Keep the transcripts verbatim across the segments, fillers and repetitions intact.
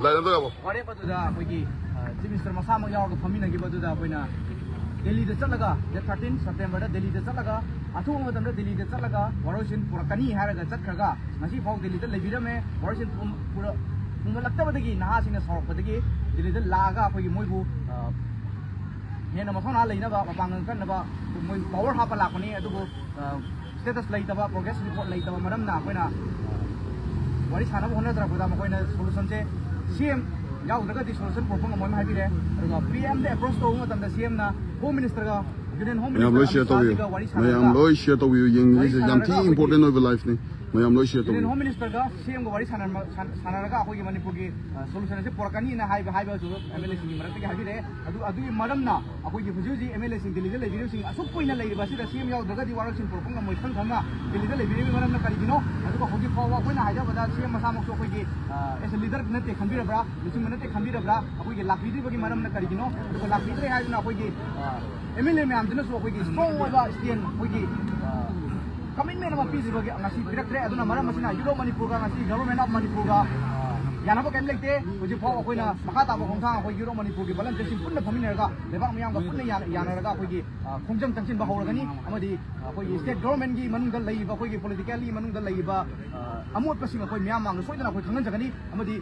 Line ꯑꯝꯇ ꯉꯥꯏꯈꯣ꯫ ꯋꯥꯔꯦꯞ ꯑꯗꯨꯗ ꯑꯩꯈꯣꯏꯒꯤ ꯆꯤꯐ ꯃꯤꯅꯤꯁꯇꯔ ꯃꯁꯥꯃꯛ ꯌꯥꯎꯔꯒ ꯐꯝꯃꯤꯟꯅꯈꯤꯕ ꯑꯗꯨꯗ ꯑꯩꯈꯣꯏꯅ ꯗꯦꯜꯂꯤꯗ ꯆꯠꯂꯒ, ꯗꯦꯠ ꯊꯥꯔꯇꯤꯟ ꯁꯦꯞꯇꯦꯝꯕꯔꯗ ꯗꯦꯜꯂꯤꯗ ꯆꯠꯂꯒ, ꯑꯊꯨꯕ ꯃꯇꯝꯗ ꯗꯦꯜꯂꯤꯗ ꯆꯠꯂꯒ ꯋꯥꯔꯣꯏꯁꯤꯟ ꯄꯨꯔꯛꯀꯅꯤ ꯍꯥꯏꯔꯒ ꯆꯠꯈ꯭ꯔꯒ, ꯉꯁꯤ ꯐꯥꯎ ꯗꯦꯜꯂꯤꯗ ꯂꯩꯕꯤꯔꯝꯃꯦ꯫ ꯋꯥꯔꯣꯏꯁꯤꯟ ꯄꯨꯝ-, ꯄꯨꯔ-, ꯄꯨꯝꯍꯜꯂꯛꯇꯕꯗꯒꯤ ꯅꯍꯥꯁꯤꯡꯅ ꯁꯥꯎꯔꯛꯄꯗꯒꯤ ꯗꯦꯜꯂꯤꯗ ꯂꯥꯛꯑꯒ ꯑꯩꯈꯣꯏꯒꯤ ꯃꯣꯏꯕꯨ, ꯑ, ꯍꯦꯟꯅ ꯃꯊꯧꯅꯥ ꯂꯩꯅꯕ, ꯃꯄꯥꯡꯒꯜ ꯀꯟꯅꯕ ꯃꯣꯏ ꯄꯥꯋꯔ ꯍꯥꯞꯄ ꯂꯥꯛꯄꯅꯤ꯫ ꯑꯗꯨꯕꯨ, ꯑ, ꯁ꯭ꯇꯦꯇꯁ ꯂꯩꯇꯕ, ꯄ꯭ꯔꯣꯒ꯭ꯔꯦꯁ ꯔꯤꯄꯣꯔꯠ ꯂꯩꯇꯕ ꯃꯔꯝꯅ ꯑꯩꯈꯣꯏꯅ ꯋꯥꯔꯤ ꯁꯥꯟꯅꯕ ꯍꯣꯠꯅꯗ꯭ꯔꯛꯄꯗ ꯃꯈꯣꯏꯅ ꯁꯣꯂꯨꯁꯟꯁꯦ ꯁꯤ ꯑꯦꯝ ꯌꯥꯎꯗ꯭ꯔꯒꯗꯤ ꯁꯣꯂꯨꯁꯟ ꯄꯨꯔꯛꯄ ꯉꯝꯃꯣꯏꯅ ꯍꯥꯏꯕꯤꯔꯦ꯫ ꯑꯗꯨꯒ ꯄꯤ ꯑꯦꯝꯗ ꯑꯦꯄ꯭ꯔꯣꯁ ꯇꯧꯕ ꯃꯇꯝꯗ ꯁꯤ ꯑꯦꯝꯅ ꯍꯣꯝ ꯃꯤꯅꯤꯁꯇꯔꯒ ꯌꯨꯅꯤꯌꯟ ꯍꯣꯝ ꯃꯌꯥꯝ ꯂꯣꯏ ꯃꯤꯅꯤꯁꯇꯔ ꯁꯤꯌꯔ ꯑꯃꯤꯠ ꯇꯧꯕꯤꯌꯨ꯫ ꯁꯥꯍꯒ ꯋꯥꯔꯤ ꯃꯌꯥꯝ ꯁꯥꯟꯅꯔꯒ, ꯂꯣꯏ ꯁꯤꯌꯔ ꯇꯧꯕꯤꯌꯨ꯫ ꯋꯥꯔꯤ ꯌꯦꯡꯕꯤꯔꯤꯁꯦ ꯌꯥꯝ ꯊꯤ ꯁꯥꯟꯅꯔꯒ ꯑꯩꯈꯣꯏꯒꯤ ꯏꯝꯄꯣꯔꯇꯦꯟ ꯑꯣꯏꯕ ꯂꯥꯏꯐꯅꯤ꯫ ꯃꯌꯥꯝ ꯂꯣꯏ ꯁꯤꯌꯔ ꯌꯨꯅꯤꯌꯟ ꯇꯧꯕꯤꯌꯨ꯫ ꯍꯣꯝ ꯃꯤꯅꯤꯁꯇꯔꯒ ꯁꯤ ꯑꯦꯝꯒ ꯋꯥꯔꯤ ꯁꯥꯟꯅꯔ-, ꯁꯥꯟ-, ꯁꯥꯟꯅꯔꯒ ꯑꯩꯈꯣꯏꯒꯤ ꯃꯅꯤꯄꯨꯔꯒꯤ, ꯑ, ꯁꯣꯂꯨꯁꯟ ꯑꯁꯤ ꯄꯨꯔꯛꯀꯅꯤꯅ ꯍꯥꯏꯕ, ꯍꯥꯏꯕꯁꯨ ꯑꯦꯝ ꯑꯦꯜ ꯑꯦꯁꯤꯡꯒꯤ ꯃꯔꯛꯇꯒꯤ ꯍꯥꯏꯕꯤꯔꯛꯑꯦ꯫ ꯑꯗꯨ, ꯑꯗꯨꯒꯤ ꯃꯔꯝꯅ ꯑꯩꯈꯣꯏꯒꯤ ꯍꯧꯖꯤꯛ ꯍꯧꯖꯤꯛ ꯑꯦꯝ ꯑꯦꯜ ꯑꯦꯁꯤꯡ ꯗꯦꯜꯂꯤꯗ ꯂꯩꯕꯤꯔꯤꯕꯁꯤꯡ ꯑꯁꯨꯛ ꯀꯨꯏꯅ ꯂꯩꯔꯤꯕ ꯑꯁꯤꯗ ꯁꯤ ꯑꯦꯝ ꯌꯥꯎꯗ꯭ꯔꯒꯗꯤ ꯋꯥꯔꯣꯏꯁꯤꯟ ꯄꯨꯔꯛꯄ ꯉꯝꯃꯣꯏ ꯈꯪ ꯈꯪꯅ ꯗꯦꯜꯂꯤꯗ ꯂꯩꯕꯤꯔꯤꯕꯒꯤ ꯃꯔꯝꯅ ꯀꯔꯤꯒꯤꯅꯣ? ꯑꯗꯨꯒ ꯍꯧꯖꯤꯛ ꯐꯥꯎꯕ ꯑꯩꯈꯣꯏꯅ ꯍꯥꯏꯖꯕꯗ ꯁꯤ ꯑꯦꯝ ꯃꯁꯥꯃꯛꯁꯨ ꯑꯩꯈꯣꯏꯒꯤ, ꯑ, ꯑꯦꯁ ꯑꯦ ꯂꯤꯗꯔ ꯅꯠꯇꯦ ꯈꯟꯕꯤꯔꯕ꯭ꯔꯥ? ꯂꯨꯆꯤꯡꯕ ꯅꯠꯇꯦ ꯈꯟꯕꯤꯔꯕ꯭ꯔꯥ? ꯑꯩꯈꯣꯏꯒꯤ ꯂꯥꯛꯄꯤꯗ꯭ꯔꯤꯕꯒꯤ ꯃꯔꯝꯅ ꯀꯔꯤꯒꯤꯅꯣ? ꯑꯗꯨꯒ ꯂꯥꯛꯄꯤꯗ꯭ꯔꯦ ꯍꯥꯏꯗꯨꯅ ꯑꯩꯈꯣꯏꯒꯤ, ꯑ, ꯑꯦꯝ ꯑꯦꯜ ꯑꯦ ꯃꯌꯥꯝꯗꯨꯅꯁꯨ ꯑꯩꯈꯣꯏꯒꯤ ꯁ꯭ꯇꯔꯣꯡ ꯑꯣꯏꯕ ꯁ꯭ꯇꯦꯟ, ꯑꯩꯈꯣꯏꯒꯤ, ꯑ, ꯀꯃꯤꯠꯃꯦꯟ ꯑꯃ ꯄꯤꯗ꯭ꯔꯤꯕꯒꯤ ꯉꯁꯤ ꯄꯤꯔꯛꯇ꯭ꯔꯦ꯫ ꯑꯗꯨꯅ ꯃꯔꯝ ꯑꯁꯤꯅ ꯌꯨꯔꯣꯞ ꯃꯅꯤꯄꯨꯔꯒ ꯉꯁꯤ ꯒꯚꯔꯟꯃꯦꯟ ꯑꯣꯐ ꯃꯅꯤꯄꯨꯔꯒ ꯌꯥꯅꯕ ꯀꯔꯤꯝ ꯂꯩꯇꯦ꯫ ꯍꯧꯖꯤꯛ ꯐꯥꯎ ꯑꯩꯈꯣꯏꯅ ꯃꯈꯥ ꯇꯥꯕ ꯈꯣꯡꯊꯥꯡ ꯑꯩꯈꯣꯏ ꯌꯨꯔꯣꯞ ꯃꯅꯤꯄꯨꯔꯒꯤ ꯚꯣꯂꯟꯇꯤꯌꯔꯁꯤꯡ ꯄꯨꯟꯅ ꯐꯝꯃꯤꯟꯅꯔꯒ ꯂꯩꯕꯥꯛ ꯃꯤꯌꯥꯝꯒ ꯄꯨꯟꯅ ꯌꯥꯅ-, ꯌꯥꯅꯔꯒ ꯑꯩꯈꯣꯏꯒꯤ, ꯑ, ꯈꯣꯡꯖꯪ ꯆꯪꯁꯤꯟꯕ ꯍꯧꯔꯒꯅꯤ꯫ ꯑꯃꯗꯤ ꯑꯩꯈꯣꯏꯒꯤ ꯁ꯭ꯇꯦꯠ ꯒꯚꯔꯟꯃꯦꯟꯒꯤ ꯃꯅꯨꯡꯗ ꯂꯩꯔꯤꯕ, ꯑꯩꯈꯣꯏꯒꯤ ꯄꯣꯂꯤꯇꯤꯀꯦꯜꯒꯤ ꯃꯅꯨꯡꯗ ꯂꯩꯔꯤꯕ, ꯑ, ꯑꯃꯣꯠꯄꯁꯤꯡ ꯑꯩꯈꯣꯏ ꯃꯤꯌꯥꯝ ꯃꯥꯡꯗ ꯁꯣꯏꯗꯅ ꯑꯩꯈꯣꯏ ꯈꯪꯍꯟꯖꯒꯅꯤ꯫ ꯑꯃꯗꯤ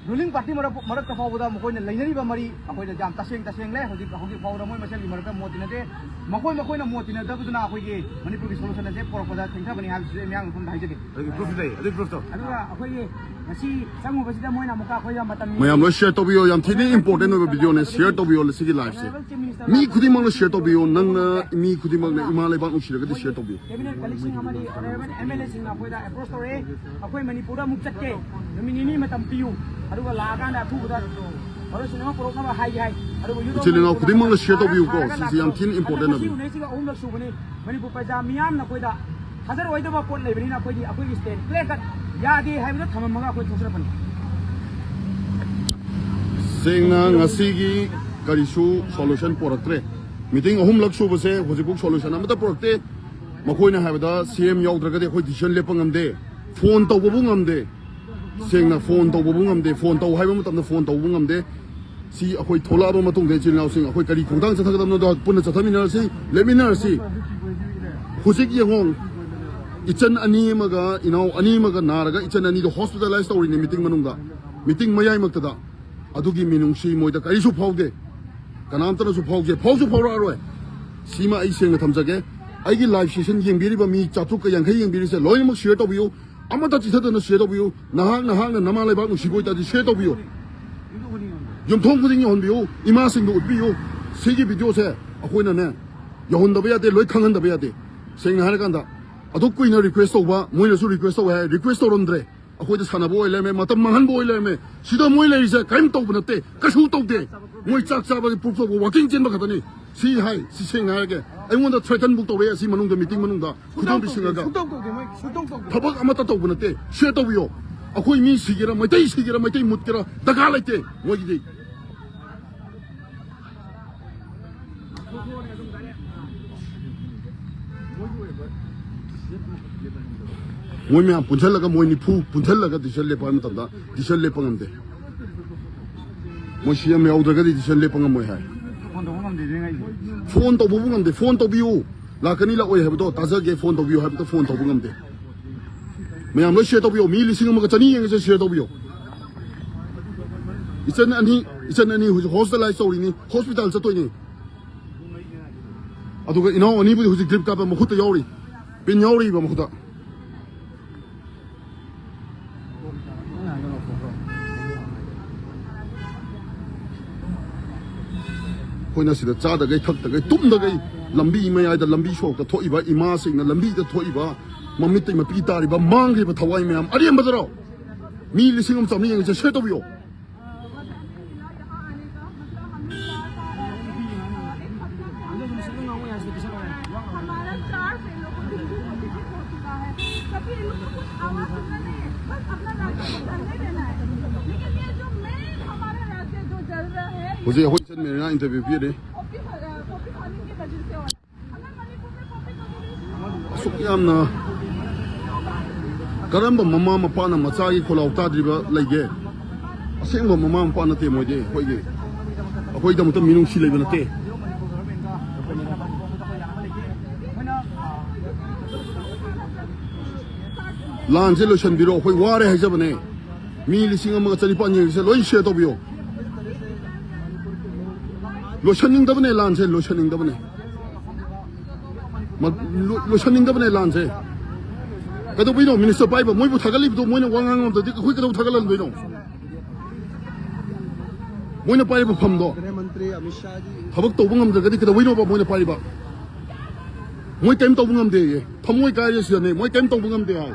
ꯔꯨꯂꯤꯡ ꯄꯥꯔꯇꯤ ꯃꯔꯛ-, ꯃꯔꯛꯇ ꯐꯥꯎꯕꯗ ꯃꯈꯣꯏꯅ ꯂꯩꯅꯔꯤꯕ ꯃꯔꯤ ꯑꯩꯈꯣꯏꯅ ꯌꯥꯝ ꯇꯁꯦꯡ ꯇꯁꯦꯡ ꯂꯩ꯫ ꯍꯧꯖꯤꯛ, ꯍꯧꯖꯤꯛ ꯐꯥꯎꯕꯗ ꯃꯣꯏ ꯃꯁꯦꯜꯒꯤ ꯃꯔꯛꯇ ꯃꯣꯠ ꯇꯤꯟꯅꯗꯦ꯫ ꯃꯈꯣꯏ ꯃꯈꯣꯏꯅ ꯃꯣꯠ ꯇꯤꯟꯅꯗꯕꯗꯨꯅ ꯑꯩꯈꯣꯏꯒꯤ ꯃꯅꯤꯄꯨꯔꯒꯤ ꯁꯣꯂꯨꯁꯟ ꯑꯁꯦ ꯄꯨꯔꯛꯄꯗ ꯊꯦꯡꯊꯕꯅꯤ ꯍꯥꯏꯕꯁꯤꯁꯨ ꯑꯩ ꯃꯤꯌꯥꯝꯒꯤ ꯃꯐꯝꯗ ꯍꯥꯏꯖꯒꯦ꯫ ꯑꯗꯨꯒꯤ ꯄ꯭ꯔꯨꯐ ꯂꯩ, ꯑꯗꯨꯒꯤ ꯄ꯭ꯔꯨꯐꯇꯣ꯫ ꯑꯗꯨꯒ ꯑꯩꯈꯣꯏꯒꯤ ꯉꯁꯤ ꯆꯪꯉꯨꯕꯁꯤꯗ ꯃꯣꯏꯅ ꯑꯃꯨꯛꯀ ꯑꯩꯈꯣꯏꯗ ꯃꯇꯝ ꯃꯌꯥꯝ ꯂꯣꯏ ꯁꯤꯌꯔ ꯇꯧꯕꯤꯌꯣ, ꯌꯥꯝ ꯊꯤꯅ ꯏꯝꯄꯣꯔꯇꯦꯟ ꯑꯣꯏꯕ ꯚꯤꯗꯤꯑꯣꯅꯦ, ꯁꯤꯌꯔ ꯇꯧꯕꯤꯌꯣ ꯁꯤꯒꯤ ꯂꯥꯏꯐꯁꯦ꯫ ꯑꯣꯅꯔꯦꯕꯜ ꯆꯤꯐ ꯃꯤꯅꯤꯁꯇꯔ ꯃꯤ ꯈꯨꯗꯤꯡꯃꯛꯅ ꯁꯤꯌꯔ ꯇꯧꯕꯤꯌꯣ, ꯅꯪꯅ ꯃꯤ ꯈꯨꯗꯤꯡꯃꯛꯅ ꯏꯃꯥ ꯂꯩꯕꯥꯛ ꯅꯨꯡꯁꯤꯔꯒꯗꯤ ꯁꯤꯌꯔ ꯇꯧꯕꯤꯌꯨ꯫ ꯀꯦꯕꯤꯅꯦꯠ ꯀꯂꯤꯛꯁꯤꯡ ꯑꯃꯗꯤ ꯑꯣꯅꯔꯦꯕꯜ ꯑꯦꯝ ꯑꯦꯜ ꯑꯦꯁꯤꯡꯅ ꯑꯩꯈꯣꯏꯗ ꯑꯦꯄ꯭ꯔꯣꯁ ꯇꯧꯔꯛꯑꯦ꯫ ꯑꯩꯈꯣꯏ ꯃꯅꯤꯄꯨꯔꯗ ꯑꯃꯨꯛ ꯆꯠꯀꯦ, ꯅꯨꯃꯤꯠ ꯅꯤꯅꯤ ꯃꯇꯝ ꯄꯤꯌꯨ, ꯑꯗꯨꯒ ꯂꯥꯛꯑꯀꯥꯟꯗ ꯑꯊꯨꯕꯗ ꯃꯔꯨꯞꯁꯤꯡ ꯑꯃ ꯄꯨꯔꯛꯅꯕ ꯍꯥꯏꯒꯦ ꯍꯥꯏ꯫ ꯑꯗꯨꯕꯨ ꯌꯨꯔꯣꯞ ꯏꯆꯤꯜ ꯏꯅꯥꯎ ꯈꯨꯗꯤꯡꯃꯛꯅ ꯁꯤꯌꯔ ꯇꯧꯕꯤꯌꯨꯀꯣ, ꯁꯤꯁꯦ ꯌꯥꯝ ꯊꯤꯅ ꯏꯝꯄꯣꯔꯇꯦꯟ ꯍꯟꯗꯛ ꯉꯁꯤ ꯑꯣꯏꯕꯅꯤ꯫ ꯎꯅꯩꯁꯤꯒ ꯑꯍꯨꯝꯂꯛ ꯁꯨꯕꯅꯤ꯫ ꯃꯅꯤꯄꯨꯔ ꯄ꯭ꯔꯖꯥ ꯃꯤꯌꯥꯝꯅ ꯑꯩꯈꯣꯏꯗ ꯊꯥꯖꯔꯣꯏꯗꯕ ꯄꯣꯠ ꯂꯩꯕꯅꯤꯅ ꯑꯩꯈꯣꯏꯗꯤ ꯑꯩꯈꯣꯏꯒꯤ ꯁ꯭ꯇꯦꯟ ꯀ꯭ꯂꯤꯌꯥꯔ ꯀꯠ ꯌꯥꯗꯦ ꯍꯥꯏꯕꯗ ꯊꯝꯃꯝꯃꯒ ꯑꯩꯈꯣꯏ ꯊꯣꯛꯆꯔꯛꯄꯅꯤ꯫ ꯁꯦꯡꯅ ꯉꯁꯤꯒꯤ ꯀꯔꯤꯁꯨ ꯁꯣꯂꯨꯁꯟ ꯄꯣꯔꯛꯇ꯭ꯔꯦ꯫ ꯃꯤꯇꯤꯡ ꯑꯍꯨꯝꯂꯛ ꯁꯨꯕꯁꯦ ꯍꯧꯖꯤꯛꯐꯥꯎ ꯁꯣꯂꯨꯁꯟ ꯑꯃꯠꯇ ꯄꯨꯔꯛꯇꯦ꯫ ꯃꯈꯣꯏꯅ ꯍꯥꯏꯕꯗ ꯁꯤ ꯑꯦꯝ ꯌꯥꯎꯗ꯭ꯔꯒꯗꯤ ꯑꯩꯈꯣꯏ ꯗꯤꯁꯤꯖꯟ ꯂꯦꯞꯄ ꯉꯝꯗꯦ, ꯐꯣꯟ ꯇꯧꯕꯕꯨ ꯉꯝꯗꯦ꯫ ꯁꯦꯡꯅ ꯐꯣꯟ ꯇꯧꯕꯕꯨ ꯉꯝꯗꯦ, ꯐꯣꯟ ꯇꯧ ꯍꯥꯏꯕ ꯃꯇꯝꯗ ꯐꯣꯟ ꯇꯧꯕ ꯉꯝꯗꯦ꯫ ꯁꯤ ꯑꯩꯈꯣꯏ ꯊꯣꯛꯂꯛꯑꯕ ꯃꯇꯨꯡꯗ ꯏꯆꯤꯜ ꯏꯅꯥꯎꯁꯤꯡ ꯑꯩꯈꯣꯏ ꯀꯔꯤ ꯈꯣꯡꯊꯥꯡ ꯆꯠꯊꯒꯗꯕꯅꯣꯗꯣ ꯄꯨꯟꯅ ꯆꯠꯊꯃꯤꯟꯅꯔꯁꯤ, ꯂꯦꯞꯃꯤꯟꯅꯔꯁꯤ꯫ ꯍꯧꯖꯤꯛ ꯌꯦꯡꯉꯣ, ꯏꯆꯟ ꯑꯅꯤ ꯑꯃꯒ ꯏꯅꯥꯎ ꯑꯅꯤ ꯑꯃꯒ ꯅꯥꯔꯒ ꯏꯆꯟ ꯑꯅꯤꯗꯣ ꯍꯣꯁꯄꯤꯇꯥꯂꯥꯏꯁ ꯇꯧꯔꯤꯅꯦ ꯃꯤꯇꯤꯡ ꯃꯅꯨꯡꯗ, ꯃꯤꯇꯤꯡ ꯃꯌꯥꯏꯃꯛꯇꯗ꯫ ꯑꯗꯨꯒꯤ ꯃꯤꯅꯨꯡꯁꯤ ꯃꯣꯏꯗ ꯀꯔꯤꯁꯨ ꯐꯥꯎꯗꯦ, ꯀꯅꯥꯝꯇꯅꯁꯨ ꯐꯥꯎꯗꯦ, ꯐꯥꯎꯁꯨ ꯐꯥꯎꯔꯛꯑꯔꯣꯏ꯫ ꯁꯤꯃ ꯑꯩ ꯁꯦꯡꯅ ꯊꯝꯖꯒꯦ꯫ ꯑꯩꯒꯤ ꯂꯥꯏꯚ ꯁꯦꯁꯟ ꯌꯦꯡꯕꯤꯔꯤꯕ ꯃꯤ ꯆꯥꯇ꯭ꯔꯨꯛꯀ ꯌꯥꯡꯈꯩ ꯌꯦꯡꯕꯤꯔꯤꯁꯦ ꯂꯣꯏꯅꯃꯛ ꯁꯤꯌꯔ ꯇꯧꯕꯤꯌꯨ꯫ ꯑꯃꯠꯇ ꯆꯤꯊꯗꯅ ꯁꯤꯌꯔ ꯇꯧꯕꯤꯌꯨ꯫ ꯅꯍꯥꯛ, ꯅꯍꯥꯛꯅ ꯅꯃꯥ ꯂꯩꯕꯥꯛ ꯅꯨꯡꯁꯤꯕ ꯑꯣꯏꯇꯥꯔꯗꯤ ꯁꯤꯌꯔ ꯇꯧꯕꯤꯌꯨ꯫ ꯌꯨꯝꯊꯣꯡ ꯈꯨꯗꯤꯡ ꯌꯧꯍꯟꯕꯤꯌꯨ꯫ ꯏꯃꯥꯁꯤꯡꯗ ꯎꯠꯄꯤꯌꯨ꯫ ꯁꯤꯒꯤ ꯚꯤꯗꯤꯑꯣꯁꯦ ꯑꯩꯈꯣꯏꯅꯅꯦ, ꯌꯧꯍꯟꯗꯕ ꯌꯥꯗꯦ, ꯂꯣꯏ ꯈꯪꯍꯟꯗꯕ ꯌꯥꯗꯦ꯫ ꯁꯦꯡꯅ ꯍꯥꯏꯔꯀꯥꯟꯗ, ꯑꯗꯨꯛ ꯀꯨꯏꯅ ꯔꯤꯀ꯭ꯋꯦꯁ ꯇꯧꯕ, ꯃꯣꯏꯅꯁꯨ ꯔꯤꯀ꯭ꯋꯦꯁ ꯇꯧꯋꯦ ꯍꯥꯏ, ꯔꯤꯀ꯭ꯋꯦꯁ ꯇꯧꯔꯝꯗ꯭ꯔꯦ꯫ ꯑꯩꯈꯣꯏꯗ ꯁꯥꯟꯅꯕ ꯑꯣꯏ ꯂꯩꯔꯝꯃꯦ, ꯃꯇꯝ ꯃꯥꯡꯍꯟꯕ ꯑꯣꯏ ꯂꯩꯔꯝꯃꯦ꯫ ꯁꯤꯗ ꯃꯣꯏ ꯂꯩꯔꯤꯁꯦ ꯀꯔꯤꯝ ꯇꯧꯕ ꯅꯠꯇꯦ, ꯀꯩꯁꯨ ꯇꯧꯗꯦ꯫ ꯃꯣꯏ ꯆꯥꯛ ꯆꯥꯕꯒꯤ ꯄ꯭ꯔꯨꯐ ꯇꯧꯕ, ꯋꯥꯀꯤꯡ ꯆꯦꯟꯕ ꯈꯛꯇꯅꯤ꯫ ꯁꯤ ꯍꯥꯏ, ꯁꯤ ꯁꯦꯡꯅ ꯍꯥꯏꯔꯒꯦ꯫ ꯑꯩꯉꯣꯟꯗ ꯊ꯭ꯔꯦꯇꯟ ꯕꯨꯛ ꯇꯧꯔꯛꯑꯦ ꯑꯁꯤ ꯃꯅꯨꯡꯗ, ꯃꯤꯇꯤꯡ ꯃꯅꯨꯡꯗ ꯈꯨꯗꯣꯝ ꯄꯤꯁꯤꯜꯂꯒ꯫ ꯁꯨꯡꯇꯧ ꯇꯧꯗꯦ, ꯃꯣꯏ ꯁꯨꯡꯇꯧ ꯇꯧꯗꯦ꯫ ꯊꯕꯛ ꯑꯃꯠꯇ ꯇꯧꯕ ꯅꯠꯇꯦ꯫ ꯁꯤꯌꯔ ꯇꯧꯕꯤꯌꯣ꯫ ꯑꯩꯈꯣꯏ ꯃꯤ ꯁꯤꯒꯦꯔꯥ, ꯃꯩꯇꯩ ꯁꯤꯒꯦꯔꯥ, ꯃꯩꯇꯩ ꯃꯨꯠꯀꯦꯔꯥ ꯗꯔꯀꯥꯔ ꯂꯩꯇꯦ ꯃꯣꯏꯒꯤꯗꯤ꯫ ꯃꯣꯏ ꯃꯌꯥꯝ ꯄꯨꯟꯁꯤꯜꯂꯒ, ꯃꯣꯏ ꯅꯤꯐꯨ ꯄꯨꯟꯁꯤꯜꯂꯒ ꯗꯤꯁꯤꯖꯟ ꯂꯦꯞꯄ ꯍꯥꯏꯕ ꯃꯇꯝꯗ ꯗꯤꯁꯤꯖꯟ ꯂꯦꯞꯄ ꯉꯝꯗꯦ꯫ ꯃꯣꯏ ꯁꯤ ꯑꯦꯝ ꯌꯥꯎꯗ꯭ꯔꯒꯗꯤ ꯗꯤꯁꯤꯖꯟ ꯂꯦꯞꯄ ꯉꯝꯃꯣꯏ ꯍꯥꯏ꯫ ꯐꯣꯟ ꯇꯧꯕ ꯉꯝꯗꯦ, ꯅꯤꯡꯉꯥꯏꯁꯦ꯫ ꯐꯣꯟ ꯇꯧꯕꯕꯨ ꯉꯝꯗꯦ꯫ ꯐꯣꯟ ꯇꯧꯕꯤꯌꯨ, ꯂꯥꯛꯀꯅꯤ ꯂꯥꯛꯑꯣꯏ ꯍꯥꯏꯕꯗꯣ ꯇꯥꯖꯒꯦ, ꯐꯣꯟ ꯇꯧꯕꯤꯌꯨ ꯍꯥꯏꯕꯗ ꯐꯣꯟ ꯇꯧꯕ ꯉꯝꯗꯦ꯫ ꯃꯌꯥꯝ ꯂꯣꯏ ꯁꯤꯌꯔ ꯇꯧꯕꯤꯌꯣ꯫ ꯃꯤ ꯂꯤꯁꯤꯡ ꯑꯃꯒ ꯆꯅꯤ ꯌꯦꯡꯉꯤꯁꯦ ꯁꯤꯌꯔ ꯇꯧꯕꯤꯌꯣ꯫ ꯏꯆꯟ ꯑꯅꯤ, ꯏꯆꯟ ꯑꯅꯤ ꯍꯧꯖꯤꯛ ꯍꯣꯁꯄꯤꯇꯥꯂꯥꯏꯁ ꯇꯧꯔꯤꯅꯤ, ꯍꯣꯁꯄꯤꯇꯥꯜ ꯆꯠꯇꯣꯏꯅꯤ꯫ ꯑꯗꯨꯒ ꯏꯅꯥꯎ ꯑꯅꯤꯕꯨꯗꯤ ꯍꯧꯖꯤꯛ ꯗ꯭ꯔꯤꯞ ꯀꯥꯞꯄ ꯃꯈꯨꯠꯇ ꯌꯥꯎꯔꯤ, ꯄꯤꯟ ꯌꯥꯎꯔꯤꯕ ꯃꯈꯨꯠꯇ꯫ ꯑꯩꯈꯣꯏꯅ ꯁꯤꯗ ꯆꯥꯗꯈꯩ, ꯊꯛꯇꯈꯩ, ꯇꯨꯝꯗꯈꯩ, ꯂꯝꯕꯤ ꯃꯌꯥꯏꯗ, ꯂꯝꯕꯤ ꯁꯣꯔꯣꯛꯇ ꯊꯣꯛꯏꯕ ꯏꯃꯥꯁꯤꯡꯅ, ꯂꯝꯕꯤꯗ ꯊꯣꯛꯏꯕ ꯃꯃꯤꯠꯇꯩ ꯃꯄꯤ ꯇꯥꯔꯤꯕ, ꯃꯥꯡꯈ꯭ꯔꯤꯕ ꯊꯋꯥꯏ ꯃꯌꯥꯝ ꯑꯔꯦꯝꯕꯗꯔꯣ? ꯃꯤ ꯂꯤꯁꯤꯡ ꯑꯃ ꯆꯥꯝꯃꯔꯤ ꯌꯦꯡꯉꯤꯁꯦ ꯁꯤꯌꯔ ꯇꯧꯕꯤꯌꯣ꯫ हमारा चार फेलों को डेंगू पॉजिटिव हो चुका है। कभी इन लोग को कुछ आवाज सुनना नहीं है, बस अपना राज्य को चलने देना है। लेकिन ये जो मेन हमारा राज्य जो जल रहा है, ये ꯍꯧꯖꯤꯛ ꯑꯩꯈꯣꯏ ꯏꯆꯟ ꯃꯦꯔꯤꯅꯥ ꯏꯟꯇꯔꯚ꯭ꯌꯨ ꯄꯤꯔꯤ꯫ पॉपी, अ, पॉपी फार्मिंग की वजह से हो रहा है। अगर मणिपुर में पॉपी कम्युनिटी ꯑꯁꯨꯛ ꯌꯥꯝꯅ ꯀꯔꯝꯕ ꯃꯃꯥ ꯃꯄꯥꯅ ꯃꯆꯥꯒꯤ ꯈꯣꯜꯂꯥꯎ ꯇꯥꯗ꯭ꯔꯤꯕ ꯂꯩꯒꯦ? ꯑꯁꯦꯡꯕ ꯃꯃꯥ ꯃꯄꯥ ꯅꯠꯇꯦ ꯃꯣꯏꯗꯤ꯫ ꯑꯩꯈꯣꯏꯒꯤ, ꯑꯩꯈꯣꯏꯒꯤꯗꯃꯛꯇ ꯃꯤꯅꯨꯡꯁꯤ ꯂꯩꯕ ꯅꯠꯇꯦ꯫ ꯂꯥꯟꯁꯦ ꯂꯣꯏꯁꯤꯟꯕꯤꯔꯣ, ꯑꯩꯈꯣꯏ ꯋꯥꯔꯦ ꯍꯥꯏꯖꯕꯅꯦ꯫ ꯃꯤ ꯂꯤꯁꯤꯡ ꯑꯃꯒ ꯆꯅꯤꯄꯥꯟ ꯌꯦꯡꯉꯤꯁꯦ ꯂꯣꯏ ꯁꯤꯌꯔ ꯇꯧꯕꯤꯌꯣ꯫ ꯂꯣꯏꯁꯟꯅꯤꯡꯗꯕꯅꯦ ꯂꯥꯟꯁꯦ, ꯂꯣꯏꯁꯟꯅꯤꯡꯗꯕꯅꯦ꯫ ꯃ-, ꯂꯣ-, ꯂꯣꯏꯁꯟꯅꯤꯡꯗꯕꯅꯦ ꯂꯥꯟꯁꯦ꯫ ꯀꯩꯗꯧꯕꯩꯅꯣ ꯃꯤꯅꯤꯁꯇꯔ ꯄꯥꯏꯕ ꯃꯣꯏꯕꯨ ꯊꯥꯒꯠꯂꯤꯕꯗꯣ? ꯃꯣꯏꯅ ꯋꯥ ꯉꯥꯡ ꯉꯝꯗ꯭ꯔꯗꯤ ꯑꯩꯈꯣꯏ ꯀꯩꯗꯧ ꯊꯥꯒꯠꯍꯟꯗꯣꯏꯅꯣ? ꯃꯣꯏꯅ ꯄꯥꯏꯔꯤꯕ ꯐꯝꯗꯣ ꯊꯕꯛ ꯇꯧꯕ ꯉꯝꯗ꯭ꯔꯒꯗꯤ ꯀꯩꯗꯧꯕꯩꯅꯣꯕ ꯃꯣꯏꯅ ꯄꯥꯏꯔꯤꯕ? ꯃꯣꯏ ꯀꯔꯤꯝ ꯇꯧꯕ ꯉꯝꯗꯦꯌꯦ꯫ ꯊꯃꯣꯏ ꯀꯥꯏꯔꯦ ꯁꯤꯗꯅꯦ, ꯃꯣꯏ ꯀꯔꯤꯝ ꯇꯧꯕ ꯉꯝꯗꯦ ꯍꯥꯏ꯫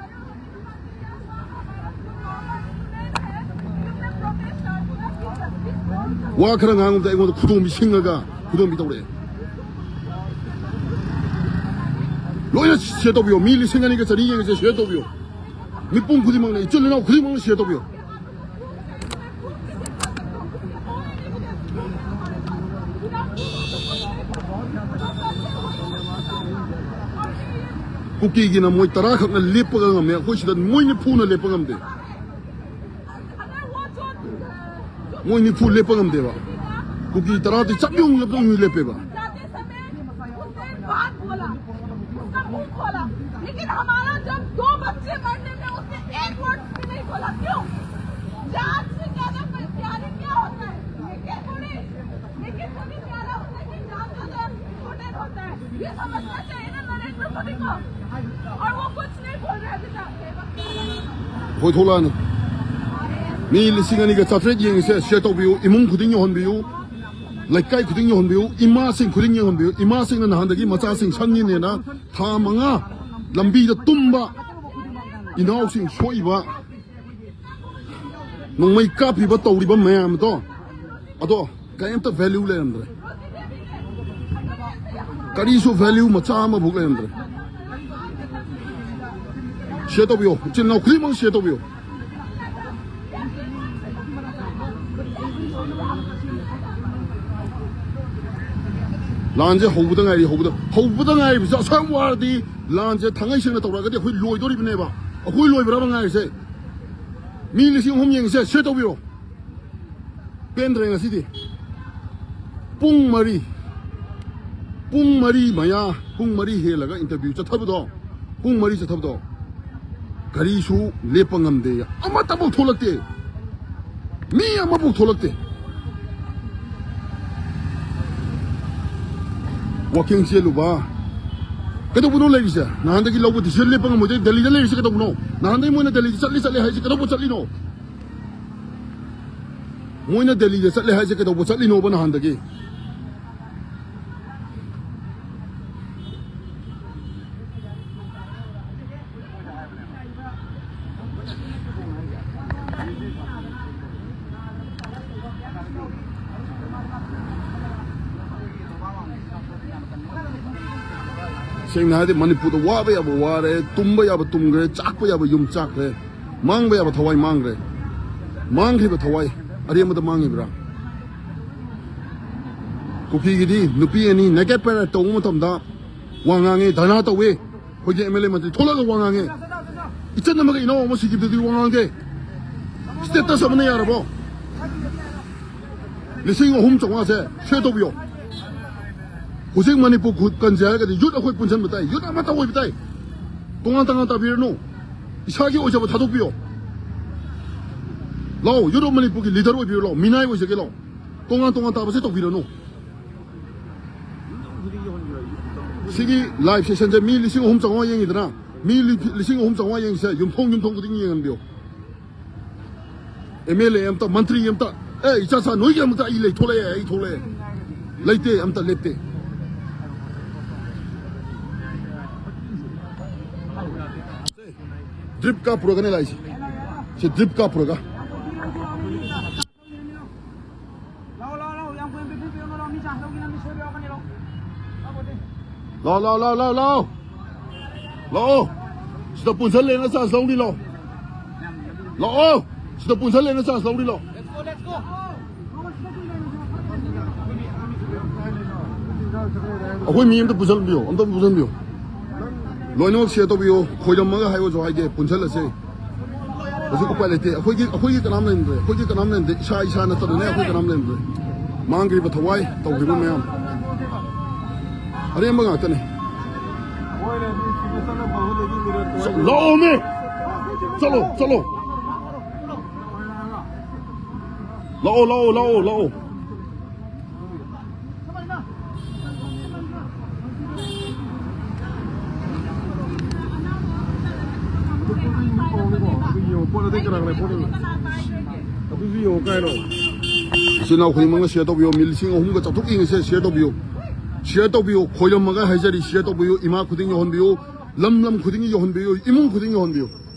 ꯋꯥ ꯈꯔ ꯉꯥꯡꯕꯗ ꯑꯩꯉꯣꯟꯗ ꯈꯨꯗꯣꯝꯕꯤ ꯁꯤꯡꯉꯒ ꯈꯨꯗꯣꯝꯕꯤ ꯇꯧꯔꯛꯑꯦ꯫ ꯂꯣꯏꯅ ꯁꯤꯌꯔ ꯇꯧꯕꯤꯌꯣ, ꯃꯤ ꯂꯤꯁꯤꯡ ꯑꯅꯤꯒ ꯆꯅꯤ ꯌꯦꯡꯉꯤꯁꯦ ꯁꯤꯌꯔ ꯇꯧꯕꯤꯌꯣ꯫ ꯃꯤꯄꯨꯝ ꯈꯨꯗꯤꯡꯃꯛꯅ, ꯏꯆꯤꯜ ꯏꯅꯥꯎ ꯈꯨꯗꯤꯡꯃꯛꯅ ꯁꯤꯌꯔ ꯇꯧꯕꯤꯌꯣ꯫ ꯀꯨꯀꯤꯒꯤꯅ ꯃꯣꯏ ꯇꯔꯥ ꯈꯛꯅ ꯂꯦꯞꯄꯒ ꯉꯝꯃꯦ, ꯑꯩꯈꯣꯏ ꯁꯤꯗ ꯃꯣꯏ ꯅꯤꯐꯨꯅ ꯂꯦꯞꯄ ꯉꯝꯗꯦ꯫ ꯃꯣꯏ ꯅꯤꯐꯨ ꯂꯦꯞꯄ ꯉꯝꯗꯦꯕ꯫ ꯀꯨꯀꯤ ꯇꯔꯥꯗꯤ ꯆꯞ ꯌꯨꯡ ꯂꯦꯞꯄ ꯌꯨꯡ ꯂꯦꯞꯄꯦꯕ꯫ उसने एक बात बोला, उसका मुंह खोला, लेकिन हमारा जब दो बच्चे मरने में उसने एक वर्ड भी नहीं बोला। क्यों? जान से ज्यादा प्यारी क्या होता है? लेकिन थोड़ी, लेकिन थोड़ी प्यारा होता है कि जान से ज्यादा इंपॉर्टेंट होता है। ये समझना चाहिए ना नरेंद्र मोदी को। और वो कुछ नहीं बोल रहे अभी तक। ꯑꯩꯈꯣꯏ ꯊꯣꯛꯂꯛꯑꯅꯤ꯫ ꯃꯤ ꯂꯤꯁꯤꯡ ꯑꯅꯤꯒ ꯆꯥꯇ꯭ꯔꯦꯠ ꯌꯦꯡꯉꯤꯁꯦ ꯁꯤꯌꯔ ꯇꯧꯕꯤꯌꯨ, ꯏꯃꯨꯡ ꯈꯨꯗꯤꯡ ꯌꯧꯍꯟꯕꯤꯌꯨ, ꯂꯩꯀꯥꯏ ꯈꯨꯗꯤꯡ ꯌꯧꯍꯟꯕꯤꯌꯨ, ꯏꯃꯥꯁꯤꯡ ꯈꯨꯗꯤꯡ ꯌꯧꯍꯟꯕꯤꯌꯨ꯫ ꯏꯃꯥꯁꯤꯡꯅ ꯅꯍꯥꯟꯗꯒꯤ ꯃꯆꯥꯁꯤꯡ ꯁꯪꯉꯤꯅꯦꯅ ꯊꯥ ꯃꯉꯥ ꯂꯝꯕꯤꯗ ꯇꯨꯝꯕ ꯏꯅꯥꯎꯁꯤꯡ ꯁꯣꯛꯏꯕ ꯅꯣꯡꯃꯩ ꯀꯥꯞꯄꯤꯕ ꯇꯧꯔꯤꯕ ꯃꯌꯥꯝꯗꯣ, ꯑꯗꯣ ꯀꯔꯤꯝꯇ ꯚꯦꯂ꯭ꯌꯨ ꯂꯩꯔꯝꯗ꯭ꯔꯦ꯫ ꯀꯔꯤꯁꯨ ꯚꯦꯂ꯭ꯌꯨ ꯃꯆꯥ ꯑꯃꯐꯥꯎ ꯂꯩꯔꯝꯗ꯭ꯔꯦ꯫ ꯁꯤꯌꯔ ꯇꯧꯕꯤꯌꯣ, ꯏꯆꯤꯜ ꯏꯅꯥꯎ ꯈꯨꯗꯤꯡꯃꯛ ꯁꯤꯌꯔ ꯇꯧꯕꯤꯌꯣ꯫ ꯂꯥꯟꯁꯦ ꯍꯧꯕꯗ ꯉꯥꯏꯔꯤ, ꯍꯧꯕꯗ, ꯍꯧꯕꯗ ꯉꯥꯏꯔꯤꯕꯁꯦ꯫ ꯑꯁꯨꯛ ꯌꯥꯝ ꯋꯥꯔꯗꯤ, ꯂꯥꯟꯁꯦ ꯊꯥꯡꯉꯩ ꯁꯦꯡꯅ ꯇꯧꯔꯛꯑꯒꯗꯤ ꯑꯩꯈꯣꯏ ꯂꯣꯏꯗꯣꯔꯤꯕꯅꯦꯕ꯫ ꯑꯩꯈꯣꯏ ꯂꯣꯏꯕ꯭ꯔꯕ ꯉꯥꯏꯔꯤꯁꯦ? ꯃꯤ ꯂꯤꯁꯤꯡ ꯑꯍꯨꯝ ꯌꯦꯡꯉꯤꯁꯦ, ꯁꯤꯌꯔ ꯇꯧꯕꯤꯔꯣ꯫ ꯄꯦꯟꯗ꯭ꯔꯦ ꯉꯁꯤꯗꯤ꯫ ꯄꯨꯡ ꯃꯔꯤ, ꯄꯨꯡ ꯃꯔꯤ ꯃꯌꯥ, ꯄꯨꯡ ꯃꯔꯤ ꯍꯦꯜꯂꯒ ꯏꯟꯇꯔꯚ꯭ꯌꯨ ꯆꯠꯊꯕꯗꯣ, ꯄꯨꯡ ꯃꯔꯤ ꯆꯠꯊꯕꯗꯣ, ꯒꯥꯔꯤꯁꯨ ꯂꯦꯞꯄ ꯉꯝꯗꯦ, ꯑꯃꯠꯇꯐꯥꯎ ꯊꯣꯛꯂꯛꯇꯦ, ꯃꯤ ꯑꯃꯐꯥꯎ ꯊꯣꯛꯂꯛꯇꯦ꯫ ꯋꯥꯀꯤꯡ ꯆꯦꯜꯂꯨꯕ꯫ ꯀꯩꯗꯧꯕꯅꯣ ꯂꯩꯔꯤꯁꯦ? ꯅꯍꯥꯟꯗꯒꯤ ꯂꯧꯕ ꯗꯤꯁꯤꯖꯟ ꯂꯦꯞꯄ ꯉꯝꯃꯣꯏꯗꯣꯏ ꯗꯦꯜꯂꯤꯗ ꯂꯩꯔꯤꯁꯦ ꯀꯩꯗꯧꯕꯅꯣ? ꯅꯍꯥꯟꯗꯒꯤ ꯃꯣꯏꯅ ꯗꯦꯜꯂꯤꯗ ꯆꯠꯂꯤ ꯆꯠꯂꯤ ꯍꯥꯏꯁꯦ ꯀꯩꯗꯧꯕ ꯆꯠꯂꯤꯅꯣ? ꯃꯣꯏꯅ ꯗꯦꯜꯂꯤꯗ ꯆꯠꯂꯦ ꯍꯥꯏꯁꯦ ꯀꯩꯗꯧꯕ ꯆꯠꯂꯤꯅꯣꯕ ꯅꯍꯥꯟꯗꯒꯤ? ꯁꯦꯡꯅ ꯍꯥꯏꯔꯗꯤ ꯃꯅꯤꯄꯨꯔꯗ ꯋꯥꯕ ꯌꯥꯕ ꯋꯥꯔꯦ, ꯇꯨꯝꯕ ꯌꯥꯕ ꯇꯨꯝꯈ꯭ꯔꯦ, ꯆꯥꯛꯄ ꯌꯥꯕ ꯌꯨꯝ ꯆꯥꯛꯈ꯭ꯔꯦ, ꯃꯥꯡꯕ ꯌꯥꯕ ꯊꯋꯥꯏ ꯃꯥꯡꯈ꯭ꯔꯦ꯫ ꯃꯥꯡꯈ꯭ꯔꯤꯕ ꯊꯋꯥꯏ ꯑꯔꯦꯝꯕꯗ ꯃꯥꯡꯉꯤꯕ꯭ꯔꯥ? ꯀꯨꯀꯤꯒꯤꯗꯤ ꯅꯨꯄꯤ ꯑꯅꯤ ꯅꯦꯀꯦꯠ ꯄꯦꯔꯦꯠ ꯇꯧꯕ ꯃꯇꯝꯗ ꯋꯥ ꯉꯥꯡꯉꯤ, ꯙꯔꯅꯥ ꯇꯧꯏ꯫ ꯑꯩꯈꯣꯏꯒꯤ ꯑꯦꯝ ꯑꯦꯜ ꯑꯦ ꯃꯟꯇ꯭ꯔꯤ ꯊꯣꯛꯂꯛꯑꯒ ꯋꯥ ꯉꯥꯡꯉꯦ꯫ ꯏꯆꯟ ꯑꯃꯒ ꯏꯅꯥꯎ ꯑꯃ ꯁꯤꯈꯤꯕꯗꯨꯗꯤ ꯋꯥ ꯉꯥꯡꯗꯦ꯫ ꯁ꯭ꯇꯦꯇꯁ ꯑꯃꯅ ꯌꯥꯔꯕꯣ? ꯂꯤꯁꯤꯡ ꯑꯍꯨꯝ ꯆꯥꯝꯃꯉꯥꯁꯦ ꯁꯤꯌꯔ ꯇꯧꯕꯤꯌꯣ꯫ ꯍꯧꯖꯤꯛ ꯃꯅꯤꯄꯨꯔ ꯈꯨ-, ꯀꯟꯁꯦ ꯍꯥꯏꯔꯒꯗꯤ ꯌꯨꯠ ꯑꯩꯈꯣꯏ ꯄꯨꯟꯁꯤꯟꯕ ꯇꯥꯏ, ꯌꯨꯠ ꯑꯃꯠꯇ ꯑꯣꯏꯕ ꯇꯥꯏ꯫ ꯇꯣꯉꯥꯟ ꯇꯣꯉꯥꯟ ꯇꯥꯕꯤꯔꯅꯨ꯫ ꯏꯁꯥꯒꯤ ꯑꯣꯏꯖꯕ ꯊꯥꯗꯣꯛꯄꯤꯌꯣ꯫ ꯂꯥꯛꯑꯣ, ꯌꯨꯠ ꯑꯣꯐ ꯃꯅꯤꯄꯨꯔꯒꯤ ꯂꯤꯗꯔ ꯑꯣꯏꯕꯤꯔꯣ, ꯂꯥꯛꯑꯣ, ꯃꯤꯅꯥꯏ ꯑꯣꯏꯖꯒꯦ, ꯂꯥꯛꯑꯣ꯫ ꯇꯣꯉꯥꯟ ꯇꯣꯉꯥꯟ ꯇꯥꯕꯁꯦ ꯇꯧꯕꯤꯔꯅꯨ꯫ ꯁꯤꯒꯤ ꯂꯥꯏꯚ ꯁꯦꯁꯟꯁꯦ ꯃꯤ ꯂꯤꯁꯤꯡ ꯑꯍꯨꯝ ꯆꯥꯝꯃꯉꯥ ꯌꯦꯡꯉꯤꯗꯅ, ꯃꯤ ꯂꯤ-, ꯂꯤꯁꯤꯡ ꯑꯍꯨꯝ ꯆꯥꯝꯃꯉꯥ ꯌꯦꯡꯉꯤꯁꯦ ꯌꯨꯝꯊꯣꯡ ꯌꯨꯝꯊꯣꯡ ꯈꯨꯗꯤꯡ ꯌꯦꯡꯍꯟꯕꯤꯌꯨ꯫ ꯑꯦꯝ ꯑꯦꯜ ꯑꯦ ꯑꯝꯇ, ꯃꯟꯇ꯭ꯔꯤ ꯑꯝꯇ, "ꯑꯦ, ꯏꯆꯥ ꯁꯥ, ꯅꯣꯏꯒꯤ ꯑꯃꯇ ꯑꯩ ꯂꯩ ꯊꯣꯛꯂꯛꯑꯦ, ꯑꯩ ꯊꯣꯛꯂꯛꯑꯦ"꯫ ꯂꯩꯇꯦ, ꯑꯝꯇ ꯂꯦꯞꯇꯦ꯫ ꯗ꯭ꯔꯤꯞ ꯀꯥꯞꯄꯨꯔꯒꯅꯦ ꯂꯥꯛꯏꯁꯦ꯫ ꯁꯤ ꯗ꯭ꯔꯤꯞ ꯀꯥꯞꯄꯨꯔꯒ꯫ ꯂꯥꯛꯑꯣ, ꯂꯥꯛꯑꯣ, ꯂꯥꯛꯑꯣ, ꯌꯥꯝ ꯀꯨꯏꯅ ꯄꯤꯕꯤꯔꯨꯅꯨ, ꯂꯥꯛꯑꯣ, ꯃꯤ ꯆꯥꯔꯖ ꯂꯧꯒꯦꯅ ꯃꯤ ꯁꯣꯏꯕ ꯌꯥꯎꯔꯛꯀꯅꯤ, ꯂꯥꯛꯑꯣ꯫ ꯂꯥꯛꯑꯣ, ꯂꯥꯛꯑꯣ, ꯂꯥꯛꯑꯣ, ꯂꯥꯛꯑꯣ, ꯂꯥꯛꯑꯣ꯫ ꯂꯥꯛꯑꯣ꯫ ꯁꯤꯗ ꯄꯨꯟꯁꯜꯂꯦꯅ ꯆꯥꯔꯖ ꯂꯧꯅꯤ, ꯂꯥꯛꯑꯣ꯫ ꯂꯥꯛꯑꯣ꯫ ꯁꯤꯗ ꯄꯨꯟꯁꯜꯂꯦꯅ ꯆꯥꯔꯖ ꯂꯧꯅꯤ, ꯂꯥꯛꯑꯣ꯫ ꯑꯩꯈꯣꯏ ꯃꯤ ꯑꯝꯇ ꯄꯨꯟꯁꯟꯕꯤꯌꯣ, ꯑꯝꯇ ꯄꯨꯟꯁꯟꯕꯤꯌꯣ꯫ ꯂꯣꯏꯅꯃꯛ ꯁꯤꯌꯔ ꯇꯧꯕꯤꯌꯨ꯫ ꯈꯣꯏꯔꯝꯃꯒ ꯍꯥꯏꯌꯣꯁꯨ ꯍꯥꯏꯗꯦ, ꯄꯨꯟꯁꯤꯜꯂꯁꯦ꯫ ꯍꯧꯖꯤꯛ ꯎꯄꯥꯏ ꯂꯩꯇꯦ꯫ ꯑꯩꯈꯣꯏꯒꯤ, ꯑꯩꯈꯣꯏꯒꯤ ꯀꯅꯥꯝ ꯂꯩꯔꯝꯗ꯭ꯔꯦ꯫ ꯑꯩꯈꯣꯏꯒꯤ ꯀꯅꯥꯝ ꯂꯩꯔꯝꯗ꯭ꯔꯦ꯫ ꯏꯁꯥ, ꯏꯁꯥ ꯅꯠꯇꯅꯅꯦ ꯑꯩꯈꯣꯏ ꯀꯅꯥꯝ ꯂꯩꯔꯝꯗ꯭ꯔꯦ꯫ ꯃꯥꯡꯈ꯭ꯔꯤꯕ ꯊꯋꯥꯏ, ꯇꯧꯈ꯭ꯔꯤꯕ ꯃꯌꯥꯝ ꯑꯔꯦꯝꯕ ꯉꯥꯛꯇꯅꯦ꯫ ꯂꯥꯛꯑꯣꯃꯦ! ꯆꯠꯂꯣ, ꯆꯠꯂꯣ꯫ ꯂꯥꯛꯑꯣ, ꯂꯥꯛꯑꯣ, ꯂꯥꯛꯑꯣ, ꯂꯥꯛꯑꯣ꯫ ꯑꯗꯨꯁꯨ ꯌꯦꯡꯉꯨ ꯀꯥꯏꯅꯣ꯫ ꯏꯆꯤꯜ ꯏꯅꯥꯎ ꯈꯨꯗꯤꯡꯃꯛꯅ ꯁꯤꯌꯔ ꯇꯧꯕꯤꯌꯣ꯫ ꯃꯤ ꯂꯤꯁꯤꯡ ꯑꯍꯨꯝꯒ ꯆꯥꯇ꯭ꯔꯨꯛ ꯌꯦꯡꯉꯤꯁꯦ, ꯁꯤꯌꯔ ꯇꯧꯕꯤꯌꯨ꯫ ꯁꯤꯌꯔ ꯇꯧꯕꯤꯌꯨ꯫ ꯈꯣꯏꯔꯝꯃꯒ ꯍꯥꯏꯖꯔꯤ, ꯁꯤꯌꯔ ꯇꯧꯕꯤꯌꯨ꯫ ꯏꯃꯥ ꯈꯨꯗꯤꯡ ꯌꯧꯍꯟꯕꯤꯌꯨ꯫ ꯂꯝ ꯂꯝ ꯈꯨꯗꯤꯡꯒꯤ ꯌꯧꯍꯟꯕꯤꯌꯨ꯫ ꯏꯃꯨꯡ ꯈꯨꯗꯤꯡ ꯌꯧꯍꯟꯕꯤꯌꯨ꯫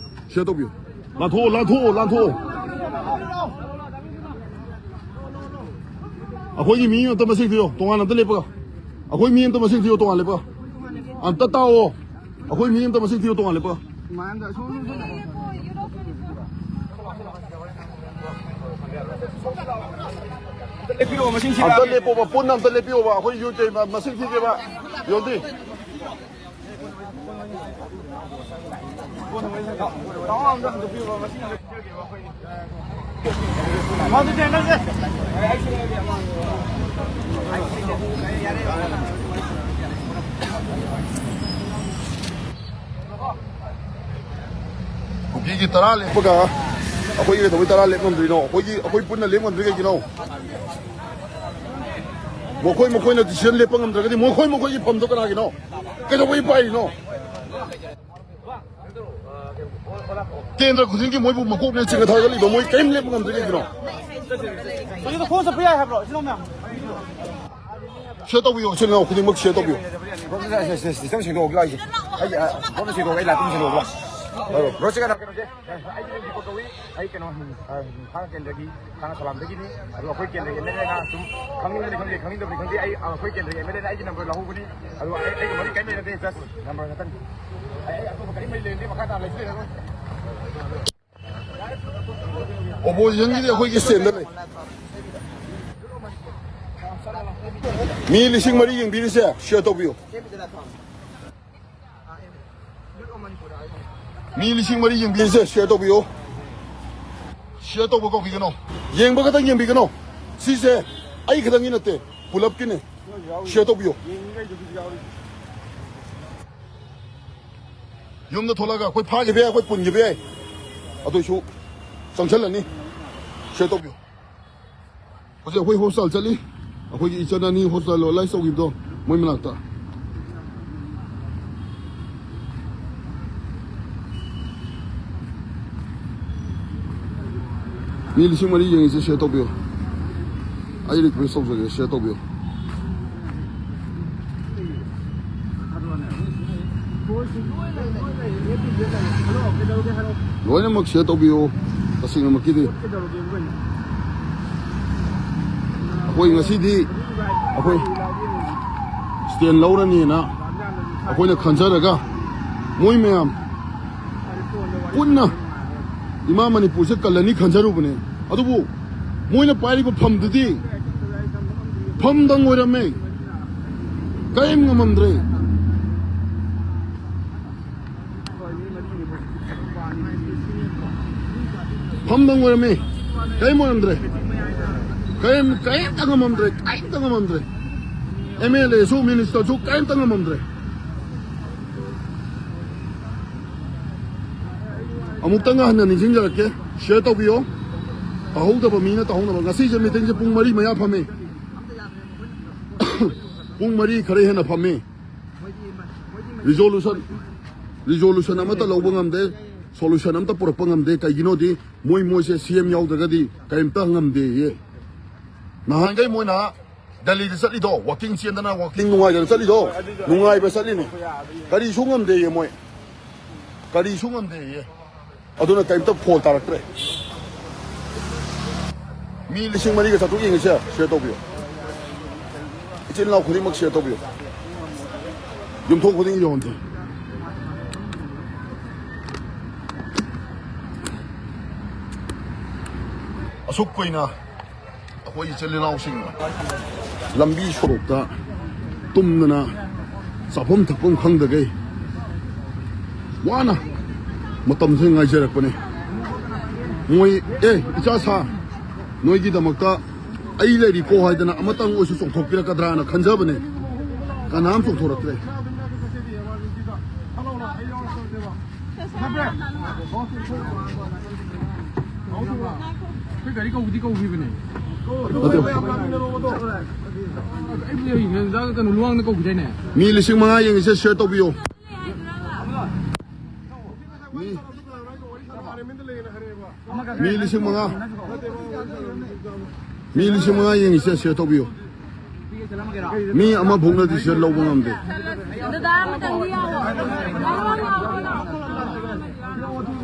ꯁꯤꯌꯔ ꯇꯧꯕꯤꯌꯨ꯫ ꯂꯥꯟꯊꯣꯛꯑꯣ, ꯂꯥꯟꯊꯣꯛꯑꯣ, ꯂꯥꯟꯊꯣꯛꯑꯣ꯫ ꯑꯩꯈꯣꯏꯒꯤ ꯃꯤ ꯑꯝꯇ ꯃꯁꯤꯡ ꯊꯤꯌꯣ, ꯇꯣꯉꯥꯟꯅ ꯑꯝꯇ ꯂꯦꯞꯄꯒ꯫ ꯑꯩꯈꯣꯏ ꯃꯤ ꯑꯝꯇ ꯃꯁꯤꯡ ꯊꯤꯌꯣ, ꯇꯣꯉꯥꯟ ꯂꯦꯞꯄꯒ꯫ ꯑꯝꯇ ꯇꯥꯛꯑꯣ꯫ ꯑꯩꯈꯣꯏ ꯃꯤ ꯑꯝꯇ ꯃꯁꯤꯡ ꯊꯤꯌꯣ, ꯇꯣꯉꯥꯟ ꯂꯦꯞꯄꯒ꯫ ꯑꯝꯇ ꯂꯦꯞꯄꯣꯕ, ꯄꯨꯟꯅ ꯑꯝꯇ ꯂꯦꯞꯄꯤꯌꯣꯕ꯫ ꯑꯩꯈꯣꯏ ꯌꯨꯠ ꯀꯩ ꯃ-, ꯃꯁꯤꯡ ꯊꯤꯒꯦꯕ꯫ ꯌꯣꯟꯕꯤ꯫ ꯀꯨꯀꯤꯒꯤ ꯇꯔꯥ ꯂꯦꯞꯄꯒ ꯑꯩꯈꯣꯏꯒꯤ ꯀꯩꯗꯧꯕꯩ ꯇꯔꯥ ꯂꯦꯞ ꯉꯝꯗ꯭ꯔꯤꯅꯣ? ꯑꯩꯈꯣꯏꯒꯤ, ꯑꯩꯈꯣꯏ ꯄꯨꯟꯅ ꯂꯦꯞ ꯉꯝꯗ꯭ꯔꯤ ꯀꯩꯒꯤꯅꯣ? ꯃꯈꯣꯏ ꯃꯈꯣꯏꯅ ꯗꯤꯁꯤꯖꯟ ꯂꯦꯞꯄ ꯉꯝꯗ꯭ꯔꯒꯗꯤ ꯃꯈꯣꯏ ꯃꯈꯣꯏꯒꯤ ꯐꯝꯗꯣ ꯀꯅꯥꯒꯤꯅꯣ? ꯀꯩꯗꯧꯕꯩ ꯄꯥꯏꯔꯤꯅꯣ? ꯀꯦꯟꯗ꯭ꯔ ꯈꯨꯗꯤꯡꯒꯤ ꯃꯣꯏꯕꯨ ꯃꯀꯣꯛꯅꯦ ꯆꯤꯡꯒ ꯊꯥꯒꯠꯂꯤꯗꯣ, ꯃꯣꯏ ꯀꯔꯤꯝ ꯂꯦꯞꯄ ꯉꯝꯗ꯭ꯔꯤ ꯀꯩꯒꯤꯅꯣ? ꯍꯧꯖꯤꯛꯇ ꯈꯣꯡ ꯆꯠꯄ ꯌꯥꯏ ꯍꯥꯏꯕ꯭ꯔꯣ, ꯏꯆꯤꯜ ꯏꯅꯥꯎ ꯃꯌꯥꯝ? ꯁꯤꯌꯔ ꯇꯧꯕꯤꯌꯣ, ꯏꯆꯤꯜ ꯏꯅꯥꯎ ꯈꯨꯗꯤꯡꯃꯛ ꯁꯤꯌꯔ ꯇꯧꯕꯤꯌꯣ꯫ ꯁꯤꯁꯇꯔ ꯁꯦꯡꯗꯣꯛꯑꯒꯦ ꯂꯥꯛꯏꯁꯦ꯫ ꯑꯩ, ꯑ, ꯐꯣꯟꯗ ꯁꯦꯡꯗꯣꯛꯑꯒꯦ, ꯑꯩ ꯂꯥꯛꯄꯗ ꯁꯦꯡꯗꯣꯛꯑꯒꯦ꯫ ꯍꯣꯏ, ꯍꯣꯏ꯫ ꯕ꯭ꯔꯣ, ꯁꯤ ꯀꯩꯅꯣ, ꯀꯩꯅꯣꯁꯦ, ꯑꯩ ꯃꯤꯡ ꯗꯤꯄꯛ ꯀꯧꯏ꯫ ꯑꯩ ꯀꯩꯅꯣ, ꯑ, ꯊꯥꯡꯒ ꯀꯦꯟꯗ꯭ꯔꯒꯤ ꯊꯥꯡꯒ ꯁꯂꯥꯝꯗꯒꯤꯅꯤ꯫ ꯑꯗꯣ ꯑꯩꯈꯣꯏ ꯀꯦꯟꯗ꯭ꯔꯒꯤ ꯑꯦꯝ ꯑꯦꯜ ꯑꯦꯅ ꯁꯨꯝ ꯈꯪꯅꯤꯡꯕꯅꯤ ꯈꯪꯗꯦ, ꯈꯪꯅꯤꯡꯗꯕꯅꯤ ꯈꯪꯗꯦ, ꯑꯩ, ꯑ, ꯑꯩꯈꯣꯏ ꯀꯦꯟꯗ꯭ꯔꯒꯤ ꯑꯦꯝ ꯑꯦꯜ ꯑꯦꯅ ꯑꯩꯒꯤ ꯅꯝꯕꯔ ꯂꯧꯍꯧꯕꯅꯤ꯫ ꯑꯗꯣ ꯑꯩ, ꯑꯩꯒ ꯃꯔꯤ ꯀꯔꯤꯝ ꯂꯩꯅꯗꯦ, ꯖꯁ ꯅꯝꯕꯔ ꯈꯛꯇꯅꯤ꯫ ꯑꯩ, ꯑꯩ ꯑꯇꯣꯞꯄ ꯀꯔꯤꯝ ꯃꯔꯤ ꯂꯩꯅꯗꯦ, ꯃꯈꯥ ꯇꯥꯅ ꯂꯩꯁꯨ ꯂꯩꯔꯔꯣꯏ꯫ ꯑꯣꯄꯣꯖꯤꯁꯟꯒꯤꯗꯤ ꯑꯩꯈꯣꯏꯒꯤ ꯁ꯭ꯇꯦꯟꯗ ꯂꯩ꯫ ꯃꯤ ꯂꯤꯁꯤꯡ ꯃꯔꯤ ꯌꯦꯡꯕꯤꯔꯤꯁꯦ ꯁꯤꯌꯔ ꯇꯧꯕꯤꯌꯨ꯫ ꯃꯤ ꯂꯤꯁꯤꯡ ꯃꯔꯤ ꯌꯦꯡꯕꯤꯔꯤꯁꯦ share ꯇꯧꯕꯤꯌꯣ꯫ Share ꯇꯧꯕ ꯀꯥꯎꯕꯤꯒꯅꯣ꯫ ꯌꯦꯡꯕ ꯈꯛꯇꯪ ꯌꯦꯡꯕꯤꯒꯅꯣ꯫ ꯁꯤꯁꯦ ꯑꯩ ꯈꯛꯇꯪꯒꯤ ꯅꯠꯇꯦ, ꯄꯨꯂꯞꯀꯤꯅꯦ꯫ Share ꯇꯧꯕꯤꯌꯣ꯫ ꯌꯨꯝꯗ ꯊꯣꯛꯂꯒ ꯑꯩꯈꯣꯏ ꯐꯥꯈꯤꯕ ꯌꯥꯏ, ꯑꯩꯈꯣꯏ ꯄꯨꯟꯈꯤꯕ ꯌꯥꯏ꯫ ꯑꯗꯨꯏꯁꯨ ꯆꯪꯁꯜꯂꯅꯤ꯫ Share ꯇꯧꯕꯤꯌꯨ꯫ ꯍꯧꯖꯤꯛ ꯑꯩꯈꯣꯏ hospital ꯆꯠꯂꯤ꯫ ꯑꯩꯈꯣꯏꯒꯤ ꯏꯆꯟ ꯑꯅꯤ hospital ꯂꯣ-, ꯂꯥꯏꯁ ꯇꯧꯈꯤꯕꯗꯣ ꯃꯣꯏ ꯃꯅꯥꯛꯇ꯫ ꯃꯤ ꯂꯤꯁꯤꯡ ꯃꯔꯤ ꯌꯦꯡꯉꯤꯁꯦ share ꯇꯧꯕꯤꯌꯨ꯫ ꯑꯩ request ꯇꯧꯖꯒꯦ, share ꯇꯧꯕꯤꯌꯨ꯫ ꯂꯣꯏꯅꯃꯛ share ꯇꯧꯕꯤꯌꯨ꯫ ꯇꯁꯦꯡꯅꯃꯛꯀꯤꯗꯤ ꯑꯩꯈꯣꯏ ꯉꯁꯤꯗꯤ ꯑꯩꯈꯣꯏ stand ꯂꯧꯔꯅꯤꯅ ꯑꯩꯈꯣꯏꯅ ꯈꯟꯖꯔꯒ ꯃꯣꯏ ꯃꯌꯥꯝ ꯄꯨꯟꯅ ꯏꯃꯥ ꯃꯅꯤꯄꯨꯔꯁꯦ ꯀꯜꯂꯅꯤ ꯈꯟꯖꯔꯨꯕꯅꯦ꯫ ꯑꯗꯨꯕꯨ ꯃꯣꯏꯅ ꯄꯥꯏꯔꯤꯕ ꯐꯝꯗꯨꯗꯤ ꯐꯝꯗꯪ ꯑꯣꯏꯔꯝꯃꯦ, ꯀꯔꯤꯝ ꯉꯝꯃꯝꯗ꯭ꯔꯦ꯫ ꯐꯝꯗꯪ ꯑꯣꯏꯔꯝꯃꯤ, ꯀꯔꯤꯝ ꯑꯣꯏꯔꯝꯗ꯭ꯔꯦ꯫ ꯀꯔꯤꯝ, ꯀꯔꯤꯝꯇ ꯉꯝꯃꯝꯗ꯭ꯔꯦ, ꯀꯔꯤꯝꯇ ꯉꯝꯃꯝꯗ꯭ꯔꯦ꯫ MLAꯁꯨ, ministerꯁꯨ ꯀꯔꯤꯝꯇ ꯉꯝꯃꯝꯗ꯭ꯔꯦ꯫ ꯑꯃꯨꯛꯇꯪꯒ ꯍꯟꯅ ꯅꯤꯡꯁꯤꯡꯖꯔꯛꯀꯦ, share ꯇꯧꯕꯤꯌꯣ꯫ ꯇꯧꯍꯧꯗꯕ ꯃꯤꯅ ꯇꯧꯍꯧꯅꯕ꯫ ꯉꯁꯤꯁꯦ meetingꯁꯦ ꯄꯨꯡ ꯃꯔꯤ ꯃꯌꯥ ꯐꯝꯃꯤ꯫ ꯄꯨꯡ ꯃꯔꯤ ꯈꯔ ꯍꯦꯟꯅ ꯐꯝꯃꯤ꯫ Resolution, resolution ꯑꯃꯠꯇ ꯂꯧꯕ ꯉꯝꯗꯦ, solution ꯑꯃꯠꯇ ꯄꯨꯔꯛꯄ ꯉꯝꯗꯦ꯫ ꯀꯩꯒꯤꯅꯣꯗꯤ ꯃꯣꯏ, ꯃꯣꯏꯁꯦ CM ꯌꯥꯎꯗ꯭ꯔꯒꯗꯤ ꯀꯔꯤꯝꯇ ꯉꯝꯗꯦꯌꯦ꯫ ꯅꯍꯥꯟꯈꯩ ꯃꯣꯏꯅ ꯗꯦꯜꯂꯤꯗ ꯆꯠꯂꯤꯗꯣ, walking ꯆꯦꯟꯗꯅ, walking ꯅꯨꯡꯉꯥꯏꯗꯅ ꯆꯠꯂꯤꯗꯣ, ꯅꯨꯡꯉꯥꯏꯕ ꯆꯠꯂꯤꯅꯤ꯫ ꯀꯔꯤꯁꯨ ꯉꯝꯗꯦꯌꯦ ꯃꯣꯏ, ꯀꯔꯤꯁꯨ ꯉꯝꯗꯦꯌꯦ꯫ ꯑꯗꯨꯅ ꯀꯔꯤꯝꯇ ꯐꯣꯜ ꯇꯥꯔꯛꯇ꯭ꯔꯦ꯫ ꯃꯤ ꯂꯤꯁꯤꯡ ꯃꯔꯤꯒ ꯆꯥꯇ꯭ꯔꯨꯛ ꯌꯦꯡꯉꯤꯁꯦ share ꯇꯧꯕꯤꯌꯨ꯫ ꯏꯆꯤꯜ ꯏꯅꯥꯎ ꯈꯨꯗꯤꯡꯃꯛ share ꯇꯧꯕꯤꯌꯨ꯫ ꯌꯨꯝꯊꯣꯡ ꯈꯨꯗꯤꯡ ꯌꯧꯍꯟꯁꯦ꯫ ꯑꯁꯨꯛ ꯀꯨꯏꯅ ꯑꯩꯈꯣꯏ ꯏꯆꯤꯜ ꯏꯅꯥꯎꯁꯤꯡ ꯂꯝꯕꯤ ꯁꯣꯔꯣꯛꯇ ꯇꯨꯝꯗꯅ ꯆꯥꯐꯝ ꯊꯛꯐꯝ ꯈꯪꯗꯈꯩ ꯋꯥꯅ ꯃꯇꯝꯁꯦ ꯉꯥꯏꯖꯔꯛꯄꯅꯦ꯫ ꯃꯣꯏ, "ꯑꯦ, ꯏꯆꯥ ꯁꯥ, ꯅꯣꯏꯒꯤꯗꯃꯛꯇ ꯑꯩ ꯂꯩꯔꯤꯀꯣ" ꯍꯥꯏꯗꯅ ꯑꯃꯇꯪ ꯑꯣꯏꯁꯨ ꯆꯣꯡꯊꯣꯛꯄꯤꯔꯛꯀꯗ꯭ꯔꯥꯅ ꯈꯟꯖꯕꯅꯦ꯫ ꯀꯅꯥꯝ ꯆꯣꯡꯊꯣꯔꯛꯇ꯭ꯔꯦ꯫ ꯑꯩꯈꯣꯏ ꯒꯥꯔꯤ ꯀꯧꯕꯗꯤ ꯀꯧꯈꯤꯕꯅꯦ꯫ ꯑꯗꯨ ꯑꯩꯕꯨ ꯌꯥꯏ, ꯀꯩꯅꯣ, ꯂꯨꯋꯥꯡꯗ ꯀꯧꯈꯤꯗꯥꯏꯅꯦ? ꯃꯤ ꯂꯤꯁꯤꯡ ꯃꯉꯥ ꯌꯦꯡꯉꯤꯁꯦ share ꯇꯧꯕꯤꯌꯣ꯫ ꯃꯤ, ꯃꯤ ꯂꯤꯁꯤꯡ ꯃꯉꯥ꯫ ꯃꯤ ꯂꯤꯁꯤꯡ ꯃꯉꯥ ꯌꯦꯡꯉꯤꯁꯦ share ꯇꯧꯕꯤꯌꯨ꯫ ꯃꯤ ꯑꯃꯐꯥꯎꯅ decision ꯂꯧꯕ ꯉꯝꯗꯦ꯫ ꯗꯗꯥ, ꯑꯃꯇꯪꯗꯤ ꯌꯥꯎꯑꯣ꯫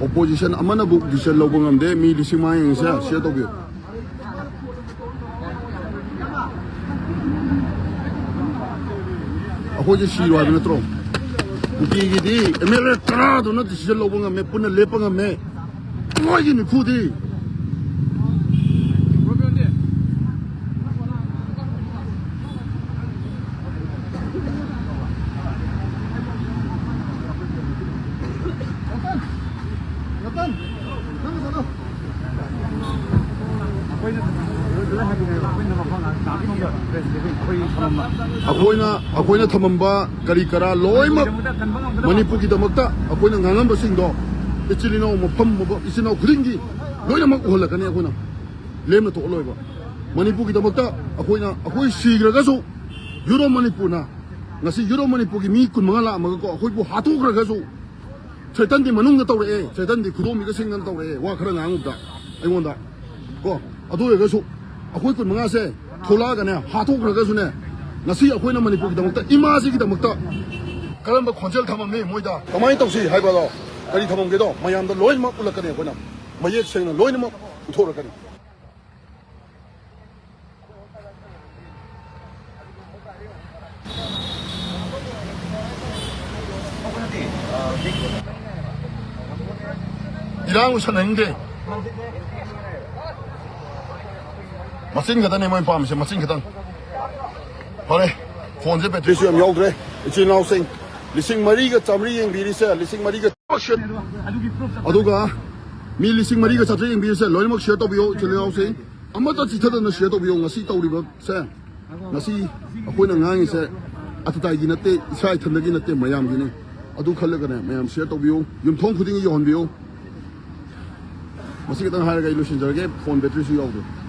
Opposition ꯑꯃꯅꯕꯨ decision ꯂꯧꯕ ꯉꯝꯗꯦ꯫ ꯃꯤ ꯂꯤꯁꯤꯡ ꯃꯉꯥ ꯌꯦꯡꯉꯤꯁꯦ share ꯇꯧꯕꯤꯌꯨ꯫ ꯑꯩꯈꯣꯏꯁꯦ ꯁꯤꯔꯣ ꯍꯥꯏꯕ ꯅꯠꯇ꯭ꯔꯣ? ꯀꯨꯀꯤꯒꯤꯗꯤ MLA ꯇꯔꯥꯗꯨꯅ decision ꯂꯧꯕ ꯉꯝꯃꯦ, ꯄꯨꯟꯅ ꯂꯦꯞꯄ ꯉꯝꯃꯦ꯫ ꯃꯣꯏꯒꯤ ꯅꯤꯐꯨꯗꯤ꯫ ꯑꯩꯈꯣꯏꯅ, ꯑꯩꯈꯣꯏꯅ ꯊꯝꯃꯝꯕ ꯀꯔꯤ ꯀꯔꯥ ꯂꯣꯏꯅꯃꯛ ꯃꯅꯤꯄꯨꯔꯒꯤꯗꯃꯛꯇ ꯑꯩꯈꯣꯏꯅ ꯉꯥꯡꯉꯝꯕꯁꯤꯡꯗꯣ ꯏꯆꯤꯜ ꯏꯅꯥꯎ ꯃꯐꯝ, ꯃꯐꯝ, ꯏꯆꯤꯜ ꯏꯅꯥꯎ ꯈꯨꯗꯤꯡꯒꯤ ꯂꯣꯏꯅꯃꯛ ꯎꯍꯜꯂꯛꯀꯅꯤ꯫ ꯑꯩꯈꯣꯏꯅ ꯂꯦꯝꯅ ꯊꯣꯛꯍꯜꯂꯣꯏꯕ꯫ ꯃꯅꯤꯄꯨꯔꯒꯤꯗꯃꯛꯇ ꯑꯩꯈꯣꯏꯅ, ꯑꯩꯈꯣꯏ ꯁꯤꯈ꯭ꯔꯒꯁꯨ ꯌꯨꯔꯣꯞ ꯃꯅꯤꯄꯨꯔꯅ, ꯉꯁꯤ ꯌꯨꯔꯣꯞ ꯃꯅꯤꯄꯨꯔꯒꯤ ꯃꯤ ꯀꯨꯟ ꯃꯉꯥ ꯂꯥꯛꯑꯝꯃꯒꯀꯣ, ꯑꯩꯈꯣꯏꯕꯨ ꯍꯥꯠꯇꯣꯛꯈ꯭ꯔꯒꯁꯨ, ꯁꯩꯇꯟꯗꯤ ꯃꯅꯨꯡꯗ ꯇꯧꯔꯛꯑꯦ, ꯁꯩꯇꯟꯗꯤ ꯈꯨꯗꯣꯝꯕꯤꯒ ꯁꯤꯡꯗꯅ ꯇꯧꯔꯛꯑꯦ, ꯋꯥ ꯈꯔ ꯉꯥꯡꯉꯨꯕꯗ ꯑꯩꯉꯣꯟꯗ꯫ ꯀꯣ, ꯑꯗꯨ ꯑꯣꯏꯔꯒꯁꯨ ꯑꯩꯈꯣꯏ ꯀꯨꯟ ꯃꯉꯥꯁꯦ ꯊꯣꯛꯂꯛꯑꯒꯅꯦ, ꯍꯥꯠꯇꯣꯛꯈ꯭ꯔꯒꯁꯨꯅꯦ, ꯉꯁꯤ ꯑꯩꯈꯣꯏꯅ ꯃꯅꯤꯄꯨꯔꯒꯤꯗꯃꯛꯇ, ꯏꯃꯥꯁꯤꯒꯤꯗꯃꯛꯇ ꯀꯔꯝꯕ ꯈꯣꯟꯖꯦꯜ ꯊꯝꯃꯝꯃꯤ ꯃꯣꯏꯗ, ꯀꯃꯥꯏꯅ ꯇꯧꯁꯤ ꯍꯥꯏꯕꯗꯣ, ꯀꯔꯤ ꯊꯝꯃꯝꯒꯦꯗꯣ ꯃꯌꯥꯝꯗ ꯂꯣꯏꯅꯃꯛ ꯎꯠꯂꯛꯀꯅꯤ꯫ ꯑꯩꯈꯣꯏꯅ ꯃꯌꯦꯛ ꯁꯦꯡꯅ ꯂꯣꯏꯅꯃꯛ ꯎꯠꯊꯣꯔꯛꯀꯅꯤ꯫ ꯏꯔꯥꯡ ꯎꯁꯟꯅꯅꯤꯡꯗꯦ꯫ ꯃꯆꯤꯟ ꯈꯛꯇꯅꯦ ꯃꯣꯏ ꯄꯥꯝꯃꯤꯁꯦ, ꯃꯆꯤꯟ ꯈꯛꯇꯪ꯫ ꯐꯔꯦ, ꯐꯣꯟꯁꯦ batteryꯁꯨ ꯌꯥꯝ ꯌꯥꯎꯗ꯭ꯔꯦ꯫ ꯏꯆꯤꯜ ꯏꯅꯥꯎꯁꯤꯡ, ꯂꯤꯁꯤꯡ ꯃꯔꯤꯒ ꯆꯥꯃꯔꯤ ꯌꯦꯡꯕꯤꯔꯤꯁꯦ, ꯂꯤꯁꯤꯡ ꯃꯔꯤꯒ, ꯑꯗꯨꯒ ꯃꯤ ꯂꯤꯁꯤꯡ ꯃꯔꯤꯒ ꯆꯥꯇ꯭ꯔꯦꯠ ꯌꯦꯡꯕꯤꯔꯤꯁꯦ, ꯂꯣꯏꯅꯃꯛ ꯁꯤꯌꯔ ꯇꯧꯕꯤꯌꯣ ꯏꯆꯤꯜ ꯏꯅꯥꯎꯁꯤꯡ꯫ ꯑꯃꯠꯇ ꯆꯤꯊꯗꯅ ꯁꯤꯌꯔ ꯇꯧꯕꯤꯌꯣ꯫ ꯉꯁꯤ ꯇꯧꯔꯤꯕꯁꯦ, ꯉꯁꯤ ꯑꯩꯈꯣꯏꯅ ꯉꯥꯡꯉꯤꯁꯦ ꯑꯇꯇꯥꯏꯒꯤ ꯅꯠꯇꯦ, ꯏꯁꯥ ꯏꯊꯟꯗꯒꯤ ꯅꯠꯇꯦ, ꯃꯌꯥꯝꯒꯤꯅꯤ꯫ ꯑꯗꯨ ꯈꯜꯂꯒꯅꯦ ꯃꯌꯥꯝ ꯁꯤꯌꯔ ꯇꯧꯕꯤꯌꯨ, ꯌꯨꯝꯊꯣꯡ ꯈꯨꯗꯤꯡꯒꯤ ꯌꯧꯍꯟꯕꯤꯌꯨ꯫ ꯃꯁꯤ ꯈꯤꯇꯪ ꯍꯥꯏꯔꯒ ꯑꯩ ꯂꯣꯏꯁꯤꯟꯖꯔꯒꯦ, ꯐꯣꯟ ꯕꯦꯇ꯭ꯔꯤꯁꯨ ꯌꯥꯎꯗ꯭ꯔꯦ꯫